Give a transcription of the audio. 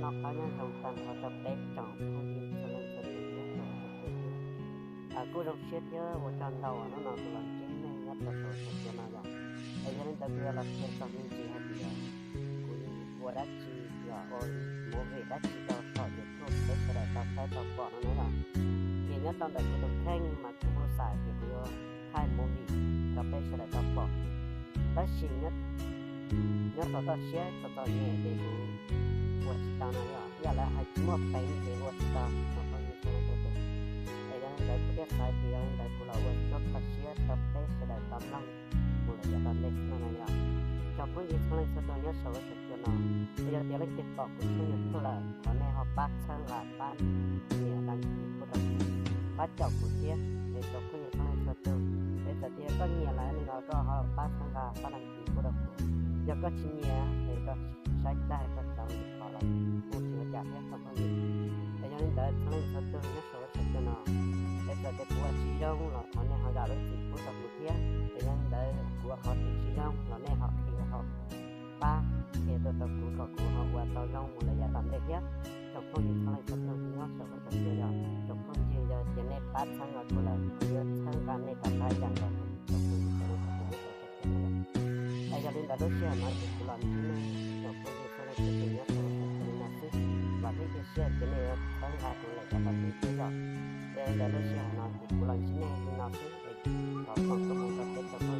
noj qab nyob zoo tag nrho rau peb tsoom phooj ywg txhua leej txhua tus nyob rau hauv teb chaws. Kuj zoo siab thiab ua tsaug ntau uas hnub no kuv los ntsib nej nyob rau saum huab saum cua no yom. Es yog li ntawd kuv yuav los qhia txog me ntsis hais tias kuv ua dab tsi los ua movie dab tsi rau saum YouTube peb sawv daws tau saib tau pom no na yom. Ces nyob rau ntawm kuv tus kheej mas kuv kuj xav tias kuv yuav thaij movie rau peb sawv daws tau pom, tab sis nyob rau txoj siab txom txom nyem ces kuv ua tsis tau no yom, ib yam lawv hais tsis muaj peev ces ua tsis tau tsoom phooj ywg txhua leej txhua tus. Es yog li ntawd kuv thiaj xav tias yog li ntawd kuv los ua txoj txoj siab rau peb sawv daws tau mloog mus lawm yav tom ntej xwb no na yom. Tsoom phooj ywg txhua leej txhua tus nyob saum huab saum cua no, es yog tias leej twg pom kuv tshooj YouTube lawm thov nej ho pab txhawb nqa pab nias đăng ký pub rau kuv, pab caum kuv thiab es tsoom phooj ywg txhua leej txhua tus. Es txawm tias koj nyiam lawm no los koj ho pab txhawb nqa pab đăng ký pub rau kuv, yog koj tsis nyiam es koj saib tag koj tau li qhov los kuj tsis ua cas thiab tsoom phooj ywg. Es yog li ntawd txhua leej txhua tus nyob saum huab saum cua no, es txawm tias kuv ua tsis zoo los thov nej ho zam lub txim pub rau kuv thiab. Es yog li ntawd kuv ua qhov twg tsis zoo los nej ho qhia ho pab qhia tuaj rau kuv kom kuv ho ua tau zoo mus lawm yav tom ntej thiab. Tsoom phooj ywg txhua leej txhua tus nyob saum huab saum cua yog tsoom phooj ywg, yog tias nej pab txhawb nqa kuv lawm kuv yuav txhawb nqa nej rov qab ib yam nkaus tsoom phooj ywg txhua leej txhua tus nyob saum huab saum cua no. Es yog li ntawd lub sij hawm no ces kuv los ntsib nej tsoom phooj ywg txhua leej txhua tus nyob saum huab saum cua li no xwb, vam thiab cia siab tias nej yuav txhawb nqa kuv lawm yav tom ntej thiab yom. Es yog li ntawd lub sij hawm no ces kuv los ntsib nej li no xwb es thov foom koob hmoov rau peb tsoom phooj